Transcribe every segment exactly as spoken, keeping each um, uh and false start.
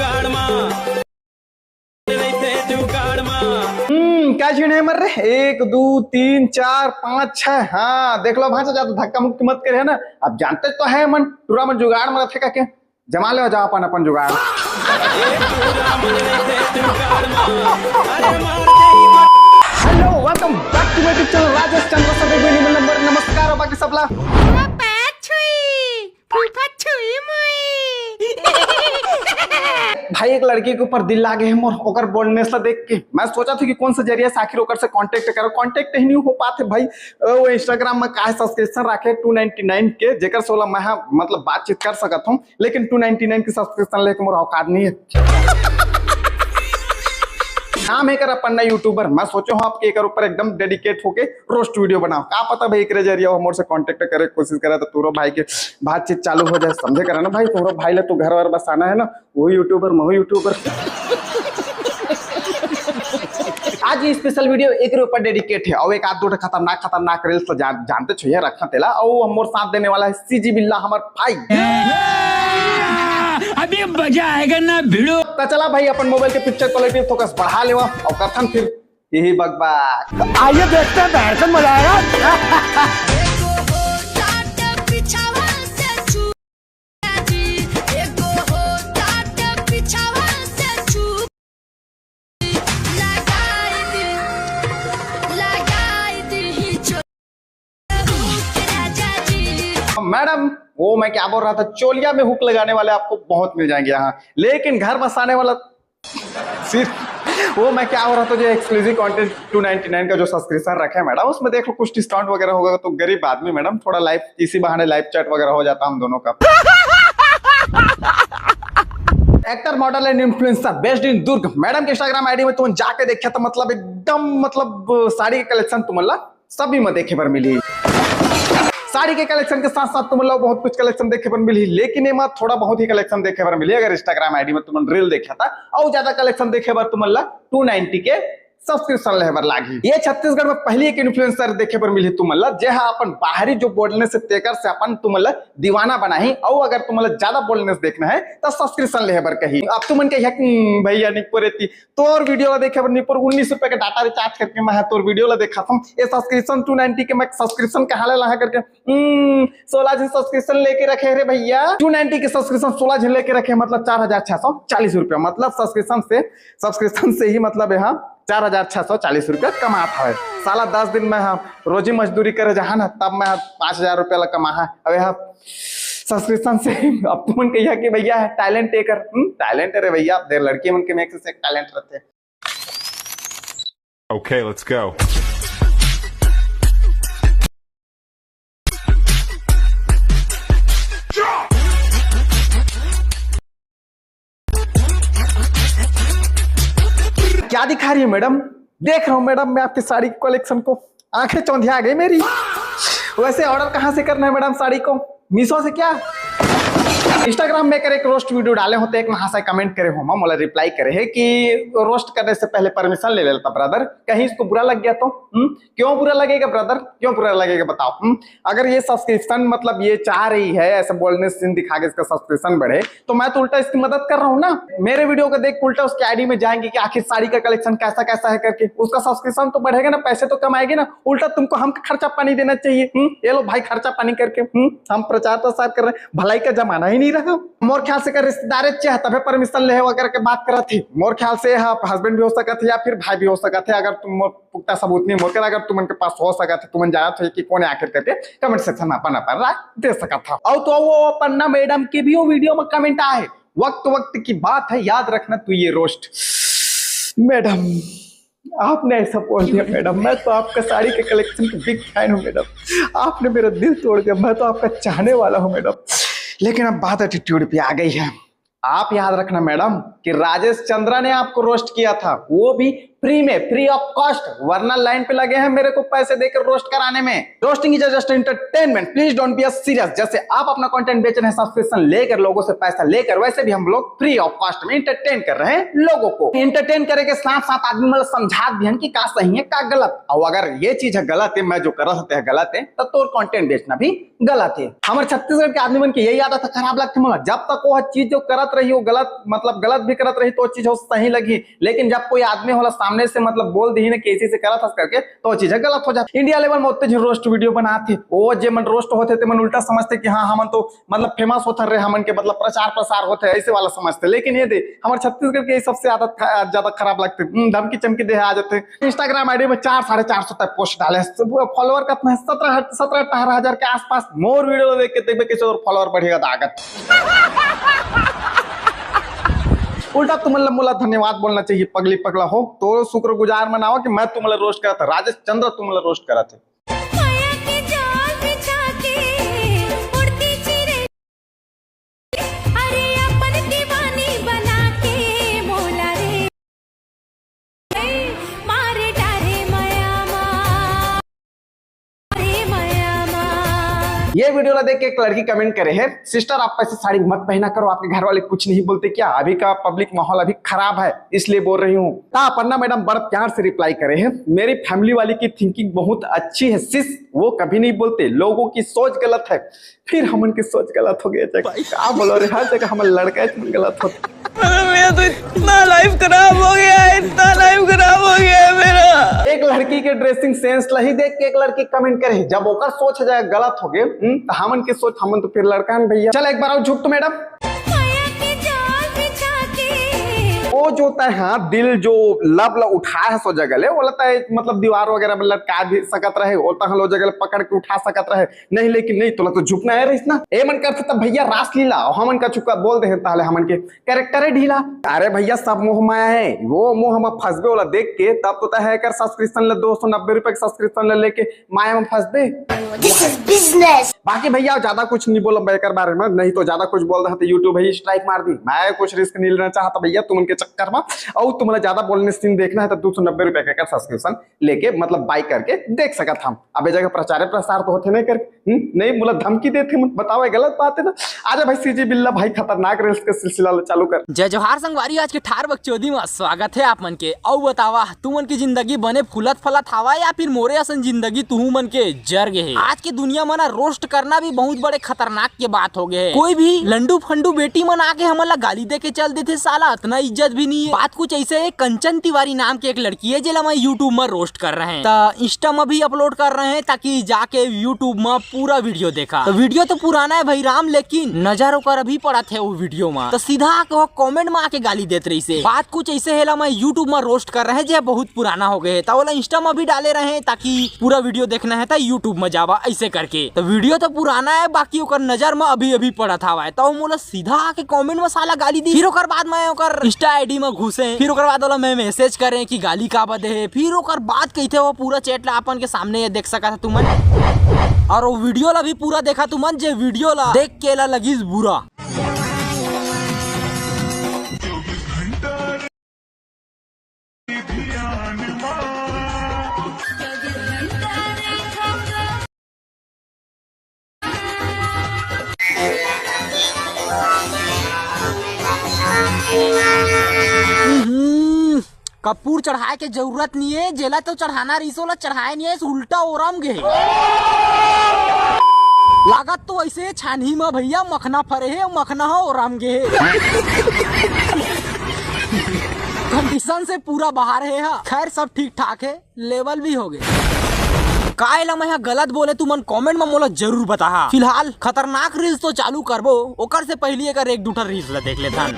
जुगाड़ मा, रहिथे जुगाड़ मा। हम्म, क्या झिन है मर रे? एक, दो, तीन, चार, पाँच, छह। हाँ, देख लो भांचा, ज्यादा धक्का मुक्की मत करे, है ना? अब जानते तो है मन, टूरा मन जुगाड़ में रथे का के। जमा ले जाओ अपन, अपन जुगाड़। Hello, welcome back to my YouTube channel Rajesh Chandra. सब एक नंबर नमस्कार हो बाकी सबला। फूफा छुई, फूफा छुई मुई। भाई, एक लड़की के ऊपर दिल लागे है मोर, ओकर boldness ला देख के। मैं सोचा था कि कौन सा जरिया से आखिर ओकर से contact करो, contact ही नहीं हो पाते भाई। वो Instagram में का subscription रखे two ninety nine के, जेकर से ओला मैं, हाँ, मतलब बातचीत कर सकत हूँ, लेकिन two ninety nine की subscription लेके मोर औकात नहीं है। नाम है कर अपन ना YouTuber, मैं सोचो हूँ आपके एकर ऊपर एकदम dedicate होके roast video बनाओ। का पता भाई, एकरे जरिए वो मोर से contact करे के कोशिश करे तो तोरो भाई के बातचीत चालू हो जाए, समझे करे ना भाई, तोरो भाई ला तो घर वर बसाना है ना, वही YouTuber, मैं YouTuber। आज ये special video एकरे ऊपर dedicate है, और एक आध दो ठो खतरनाक, खतरनाक reels तो जान-, जानते छो ये रखा तेला, और मोर साथ देने वाला है CG बिल्ला, हमार भाई। अभी मजा आएगा ना भिड़ो। तो चला भाई, अपन mobile के picture quality थोड़ा बढ़ा लेवा और करथन फिर यही बकबक। आइए देखते हैं, बहरकन मजा आएगा। एगो हो टाट पिछावा से छू जी, एगो हो टाट पिछावा से छू। लगाई दी, लगाई दी चो-, राजा जी। मैडम, वो मैं क्या बोल रहा था, चोलिया में hook लगाने वाले आपको बहुत मिल जाएंगे यहाँ, लेकिन घर बसाने वाला सिर्फ वो मैं क्या हो रहा था, जो exclusive content two ninety nine का जो subscription रखे हैं मैडम, उसमें देख लो कुछ discount वगैरह होगा, तो गरीब आदमी मैडम, थोड़ा live इसी बहाने live chat वगैरह हो जाता हम दोनों का। Actor, model and influencer based in Durg madam के Instagram ID में तुम जाके देखा तो मतलब एकदम मतलब साड़ी के collection तुम ला सभी में देखे बर मिली। साड़ी के collection के साथ साथ तुमन ला बहुत कुछ collection देखे बर मिली, लेकिन एमा थोड़ा बहुत ही collection देखे बर मिली अगर Instagram ID में तुमन reel देखा था, और ज्यादा collection देखे बर तुमन ला two ninety के subscription लेहे बर लागही। ये छत्तीसगढ़ में पहली एक influencer देखे बर मिली तुमन ला, जे हा अपन बाहरी जो boldness है तेकर से अपन तुमन ला दीवाना बनाही, और अगर तुमन ला ज्यादा boldness देखना है तो subscription लेहे बर कही। अब तुमन कहिया कि, "हम्म, भैया निपोर एती तोर video ला देखे बर निपोर उन्नीस रुपए के data recharge करके मैं हा तोर video ला देखा था, ये subscription two ninety के मैं subscription कहाँ ले लाहा करके, हम्म, सोलह झन subscription लेके रखे रे भैया, two ninety के subscription सोलह झन लेके रखे, मतलब चार हजार छह सौ चालीस रुपया, मतलब subscription से, subscription से ही मतलब यहाँ चार हजार छह सौ चालीस रुपया कमात हवे। साला दस दिन में हम रोजी मजदूरी करे जहाँ ना, तब मैं पाँच हजार रुपया ला कमा हा। अब यहाँ subscription से अब तुमन कहिया कि भैया talent एकर, हम्म, talent है रे भैया, अब देख लड़की मन के में एक से एक talent रहते। Okay, let's go। क्या दिखा रही है मैडम? देख रहा हूँ मैडम, मैं आपके साड़ी collection को, आंखें चौंधिया गई मेरी। वैसे order कहाँ से करना है मैडम साड़ी को? Meesho से क्या? Instagram में कर एक roast video डाले होते, एक महाशय comment करे हो, मोला reply करे है कि roast करने से पहले permission ले लेता brother, कहीं इसको बुरा लग गया तो? हम्म? क्यों बुरा लगेगा brother, क्यों बुरा लगेगा बताओ? हम्म? अगर ये subscription, मतलब ये चाह रही है ऐसे boldness scene दिखा के इसका subscription बढ़े, तो मैं तो उल्टा इसकी मदद कर रहा हूँ ना। मेरे video को देख के उल्टा उसके ID में जाएंगे कि आखिर साड़ी का collection कैसा कैसा है करके, उसका subscription तो बढ़ेगा ना, पैसे तो कमाएंगे ना, उल्टा तुमको हमका खर्चा पानी देना चाहिए। हम्म, ये लो भाई खर्चा पानी करके, हम्म, हम प्रचार प्रसार कर रहे हैं, भलाई का जमाना ही नहीं रहा। मोर ख्याल से कर रिश्तेदार चाहे तबे permission ले होगा करके बात करत थी। मोर ख्याल से हाँ, husband भी हो सकत है या फिर भाई भी हो सकत है। अगर तुम मोर पुख्ता सबूत नहीं मोर कर, अगर तुमन के पास हो सकत है, तुमन जानत हो कि कौन है आखिर करके, comment section में अपन अपन राय दे सकत हो। और तो वो अपन ना मैडम के भी वो video में comment आए, वक्त वक्त की बात है, याद रखना तू ये roast। मैडम, आपने ऐसा बोल दिया मैडम, मैं तो आपका साड़ी के collection का big fan हूँ मैडम, आपने मेरा दिल तोड़ दिया, मैं तो आपका चाहने वाला हूँ मैडम, लेकिन अब बात attitude पे आ गई है। आप याद रखना मैडम कि राजेश चंद्रा ने आपको roast किया था, वो भी फ्री में, फ्री ऑफ कॉस्ट, वरना लाइन पे लगे हैं मेरे को पैसे देकर रोस्ट कराने में। Roasting is just entertainment, please don't be a serious। जैसे आप अपना कंटेंट बेच रहे हैं सब्सक्रिप्शन लेकर, लोगों से पैसा लेकर, वैसे भी हम लोग फ्री ऑफ कॉस्ट में एंटरटेन कर रहे हैं लोगों को। एंटरटेन करे के साथ साथ आदमी मतलब समझा भी हन कि का सही है का गलत। और अगर ये चीज है गलत है, मैं जो कर सकते हैं गलत है, तो तोर कंटेंट बेचना भी गलत है। हमारे छत्तीसगढ़ के आदमी मन के यही आदत है, खराब लगथे मोला। जब तक वो चीज जो करत रही वो गलत, मतलब गलत भी करत रही तो वो चीज हो सही लगी, लेकिन जब कोई आदमी होला सामने से मतलब बोल दी ना कि ऐसे ऐसे करत हस करके, तो वो चीज गलत हो जाती। इंडिया लेवल में उतने झन रोस्ट वीडियो बनाते, वो जे मन रोस्ट होते ते मन उल्टा समझते कि हाँ हमन तो मतलब फेमस होत हन रे, हमन के मतलब प्रचार प्रसार होत हे, ऐसे वाला समझते। लेकिन ये दे हमारे छत्तीसगढ़ के ये सबसे आदत ख-, ज्यादा खराब लगते। हम्म, धमकी चमकी दे आ जाते। Instagram आईडी में चार, साढ़े चार सौ तक पोस्ट डाले, फॉलोअर कतना है? सत्रह, सत्रह अठारह हजार के आसपास। मोर वीडियो देख के देखबे कैसे और फॉलोअर बढ़ेगा दागत। उल्टा तुमन ला मोला धन्यवाद बोलना चाहिए, पगली पगला हो। तो शुक्रगुजार मनावा कि मैं तुमन ला रोस्ट करत, राजेश चंद्र तुमन ला रोस्ट करत है। माया के जाल बिछा के उड़ती चिड़ै, अरे अपन दीवानी बना के मोला रे, मारे डारे माया मा, रे माया मा। ये वीडियो ला देख के एक लड़की कमेंट करे है, सिस्टर आप ऐसी साड़ी मत पहना करो, आपके घर वाले कुछ नहीं बोलते क्या? अभी का पब्लिक माहौल अभी खराब है, इसलिए बोल रही हूँ। ता पन्ना मैडम बड़ प्यार से रिप्लाई करे हैं, मेरी फैमिली वाली की थिंकिंग बहुत अच्छी है सिस, वो कभी नहीं बोलते, लोगों की सोच गलत है। फिर हमन के सोच गलत हो गया, जगह का बोलो रे, हर जगह हमन लड़का ही गलत होते। अरे मेरा तो इतना लाइफ खराब हो गया है, इतना लाइफ खराब हो गया है मेरा। एक लड़की के ड्रेसिंग सेंस ला ही देख के एक लड़की कमेंट करे, जब ओकर सोच जाए गलत हो गए, हम्म, तो हमन के सोच, हमन तो फिर लड़का है भैया। चल एक बार और झुक तो मैडम। माया के जाल बिछा के। वो जो होता है, हाँ, दिल जो लव ला उठाए है सो जगह ले, वो लगता है मतलब दीवार वगैरह में लटका भी सकत रहे, वो तहाँ लो जगह ले पकड़ के उठा सकत रहे, नहीं लेकिन नहीं, तोला तो झुकना है रहीस ना। ए मन करथे तब भैया रासलीला, और हमन का चुका बोल दे हैं, ताहले हमन के कैरेक्टर है ढीला। अरे भैया सब मोह माया है, वो मोह में फंसबे वाला देख के तब तो तय है कर सब्सक्रिप्शन ले, दो सौ नब्बे रुपए के सब्सक्रिप्शन ले लेके माया में फंसबे। This is business। बाकी भैया ज्यादा कुछ नहीं बोलब एकर बारे में, नहीं तो ज्यादा कुछ बोल रहा तो YouTube ही स्ट्राइक मार दी। मैं कुछ रिस्क नहीं लेना चाहता भैया तुमन के चक्कर में, और तुमला ज्यादा बोलने सीन देखना है तो दो सौ नब्बे रुपए का सब्सक्रिप्शन लेके मतलब बाय करके देख सकत हम। अब ए जगह प्रचार प्रसार तो होथे नहीं कर, हम्म? नहीं मोला धमकी देथे मन, बताओ ये गलत बात है ना। आजा भाई सीजी बिल्ला भाई खतरनाक रील्स के सिलसिला ला चालू कर। जय जोहार संगवारी, आज के ठार बकचोदी में स्वागत है आप मन के। अउ बतावा तुमन की जिंदगी बने फूलत फलत हवा या फिर मोरे असन जिंदगी तुहू मन के जर गे हे। आज के दुनिया में ना रोस्ट करना भी बहुत बड़े खतरनाक के बात हो गए हे। कोई भी लंडू फंडू बेटी मन आके हमन ला गाली दे के चल देथे, साला अतना इज्जत भी नहीं है। बात कुछ ऐसे है, कंचन तिवारी नाम के एक लड़की है जेला मैं YouTube में रोस्ट कर रहे हैं, त Insta में भी अपलोड कर रहे हैं ताकि जाके YouTube में पूरा वीडियो देखा। तो वीडियो तो पुराना है भाई राम, लेकिन नजर ओकर अभी पड़त है वो वीडियो में, तो सीधा आके वो कमेंट में आके गाली देत रही से। बात कुछ ऐसे है ला मैं YouTube में रोस्ट कर रहे हैं जे बहुत पुराना हो गए है, त ओला Insta में भी डाले रहे हैं ताकि पूरा वीडियो देखना है त YouTube में जावा ऐसे करके। तो वीडियो तो पुराना है, बाकी ओकर नजर में अभी अभी पड़त हवा है, त मोला सीधा आके कमेंट में साला गाली दी। फिर ओकर बाद मैं ओकर Insta आईडी में घुसे, फिर ओकर बाद ओला मैं मैसेज करें कि गाली काबर दे हे, फिर ओकर बाद कहिथे वो पूरा चैट ला अपन के सामने ये देख सकत ह तुमन, और वो वीडियो ला भी पूरा देखा तुमन, जे वीडियो ला देख के ला लगिस बुरा। हम्म, कपूर चढ़ाए के जरूरत नहीं है, जेला तो चढ़ाना रहीस ओला चढ़ाए नहीं है, उल्टा ओरम गे। लागत तो ऐसे छानही में भैया मखना फरे है, मखना हो ओरम गे। कंडीशन से पूरा बाहर है हा। खैर सब ठीक ठाक है। लेवल भी हो गए। का एला मैं ह गलत बोले, तुमन कमेंट में मोला जरूर बताहा। फिलहाल खतरनाक रील्स तो चालू करबो, ओकर से पहली एकर एक दू ठन रील्स ला देख लेथन।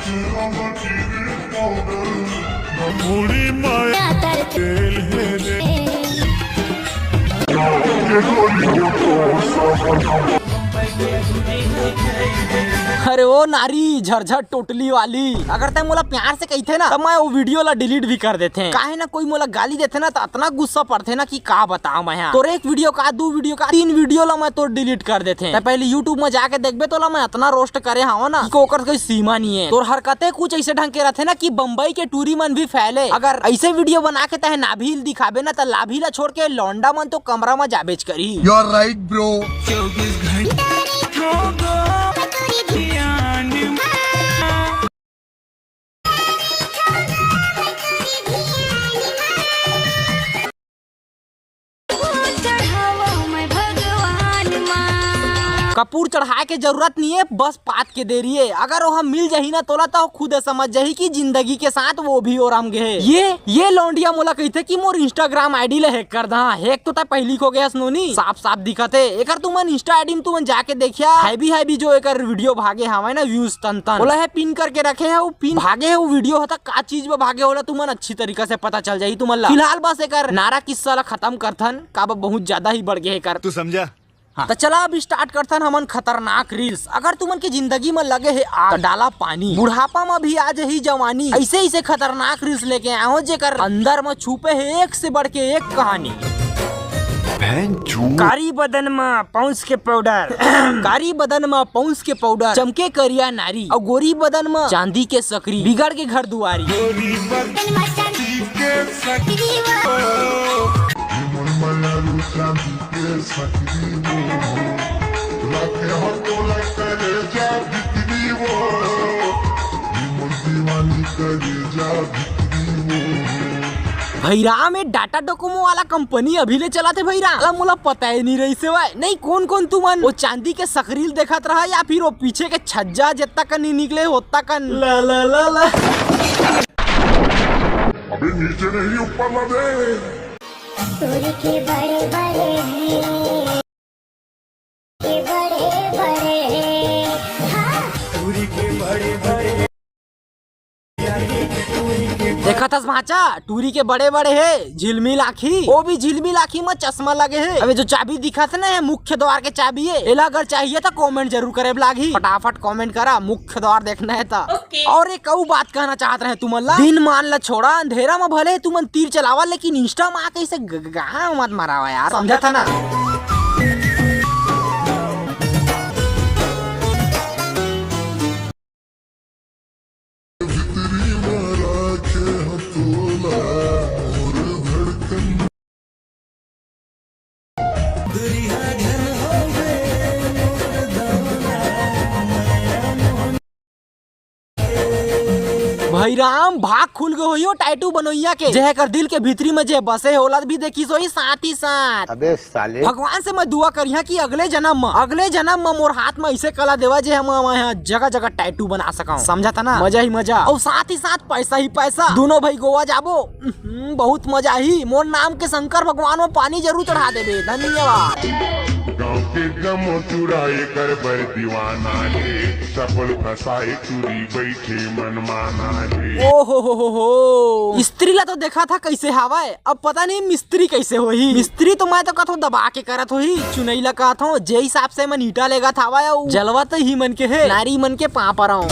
अरे ओ नारी झरझर टोटली वाली, अगर तैं मोला प्यार से कहिथे ना, त मैं वो वीडियो ला डिलीट भी कर देथे। काहे ना कोई मोला गाली देथे ना, त अतना गुस्सा पड़थे ना कि का बताओं मैं हा। तोर एक वीडियो का, दू वीडियो का, तीन वीडियो ला मैं तोर डिलीट कर देथे। तैं पहली YouTube में जाके देखबे, तोला मैं अतना रोस्ट करे हवं ना कि ओकर कोई सीमा नहीं है। तोर हरकते कुछ ऐसे ढंग के रथे ना कि बम्बई के टूरी मन भी फैले। अगर ऐसे वीडियो बना के तैं नाभी ल दिखाबे ना, त लाभी ला छोड़ के लौंडा मन तो कमरा में जाबेच करही। You are right, bro। कपूर चढ़ाए के जरूरत नहीं है, बस पात के देरी है। अगर ओहा मिल जाही ना तोला, तो खुद समझ जाही कि जिंदगी के साथ वो भी ओराम गे हे। ये, ये लौंडिया मोला कहिथे कि मोर Instagram ID ला हैक कर दा। हैक तो तैं पहली को गयस नोनी, साफ साफ दिखत हे। एकर तुमन Insta ID में तुमन जाके देखिया, हैवी हैवी जो एकर वीडियो भागे हवय ना, व्यूज तन तन, ओला हे पिन करके रखे हे। वो पिन भागे हे, वो वीडियो होता का चीज में भागे, ओला तुमन अच्छी तरीका से पता चल जाही तुमन ला। फिलहाल बस एकर नारा किस्सा ला खत्म करथन, काबर बहुत ज्यादा ही बढ़ गे हे एकर। तू समझा? हाँ। त चला अब स्टार्ट करथन हमन खतरनाक रील्स। अगर तुमन के जिंदगी में लगे हे आग, त डाला पानी। बुढ़ापा में भी आ जाही जवानी। ऐसे ऐसे खतरनाक रील्स लेके आए हो, जेकर अंदर में छुपे हे एक से बढ़ के एक कहानी। बहन चूत। कारी बदन में पौंस के पाउडर, कारी बदन में पौंस के पाउडर, चमके करिया नारी, अउ गोरी बदन में चांदी के सकरी, बिगड़ के घर दुआरी। भई राम, ये डाटा डोकोमो वाला कंपनी अभी ले चलाथे भई राम। साला मोला पता ही नहीं रहिस हे भाई। नहीं, कौन कौन तुमन वो चांदी के सकरी ल देखत रहा या फिर वो पीछे के छज्जा जेतना कन नहीं निकले होतना कन। ला ला ला ला। अबे नीचे नहीं, ऊपर ला दे। टूरी के बड़े बड़े हैं, के बड़े बड़े हैं, हाँ। देखत हस भांचा, टूरी के बड़े बड़े हे, झिलमिल आँखी, वो भी झिलमिल आँखी में चश्मा लगे हे। अबे जो चाबी दिखत हे ना, ये मुख्य द्वार के चाबी हे। एला अगर चाहिए तो कमेंट जरूर करे लागही, फटाफट कमेंट करा, मुख्य द्वार देखना हे तो। ओके। और एक अउ बात कहना चाहत रहे तुमन ला, दिन मान ला छोड़ा, अंधेरा में भले तुमन तीर चलावा, लेकिन Insta में आके इसे ग-, ग-, गाँव मत मरावा यार, समझा था ना? भाई राम, भाग खुल गए होई ओ टैटू बनोइया के, जेकर दिल के भीतरी में जे बसे हे, ओला भी देखिस होई साथ ही साथ। अबे साले। भगवान से मैं दुआ करिहा कि अगले जन्म में, अगले जन्म में मोर हाथ में ऐसे कला देवा जे हम, हम यहाँ जगह जगह टैटू बना सकूं। समझा था ना? मजा ही मजा। और साथ ही साथ पैसा ही पैसा। दोनों भाई गोवा जाबो। हम्म, बहुत मजा ही। मोर नाम के शंकर भगवान में पानी जरूर चढ़ा देबे। धन्यवाद। गाँव के जम्मो टूरा एकर बर दीवाना हे, सफल फसाए टूरी बैठे मनमाना हे। ओ हो हो हो हो। स्त्री ला तो देखा था कैसे हावय, अब पता नहीं मिस्त्री कैसे होही। मिस्त्री तो मैं तो कथो दबा के करत होही, चुनई ला कहत हों, जे हिसाब से मन ईटा लेगत हावय, अउ जलवा तो ही मन के हे, नारी मन के पाँव परौं।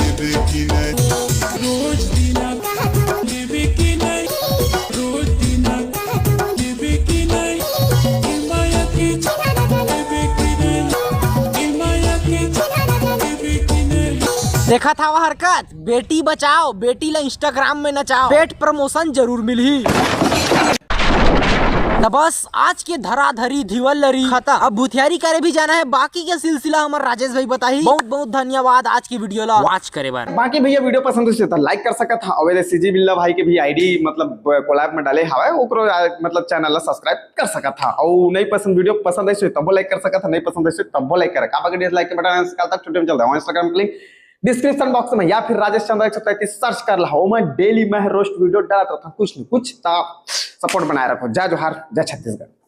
देखत हवा हरकत, बेटी बचाओ, बेटी ला Instagram में नचाओ, पेट promotion जरूर मिलही। त बस आज के धराधरी धिवल लरी खत्म। अब भुथियारी करे भी जाना हे, बाकी के सिलसिला हमर राजेश भाई बताही। बहुत बहुत धन्यवाद आज की वीडियो ला watch करे बर। बाकी भैया वीडियो पसंद होइस त like कर सकत हा, अउ एदे CG बिल्ला भाई के भी ID मतलब collab में डाले हावय, ओकरो आ, मतलब channel ला subscribe कर सकत हा। अउ नहीं पसंद, वीडियो पसंद आइस होही तबो like कर सकत हा, नहीं पसंद आइस होही तबो like कर। काबर के dislike के बटन हे, काल तक छुट्टी में चलता हूँ Instagram के link description box में या फिर राजेश चंद्र एक सौ तैंतीस search कर ला, ओमा daily मैं roast वीडियो डालत रहता हूँ कुछ न कुछ। ता support बनाए रखो। जय जोहार, जय छत्तीसगढ़।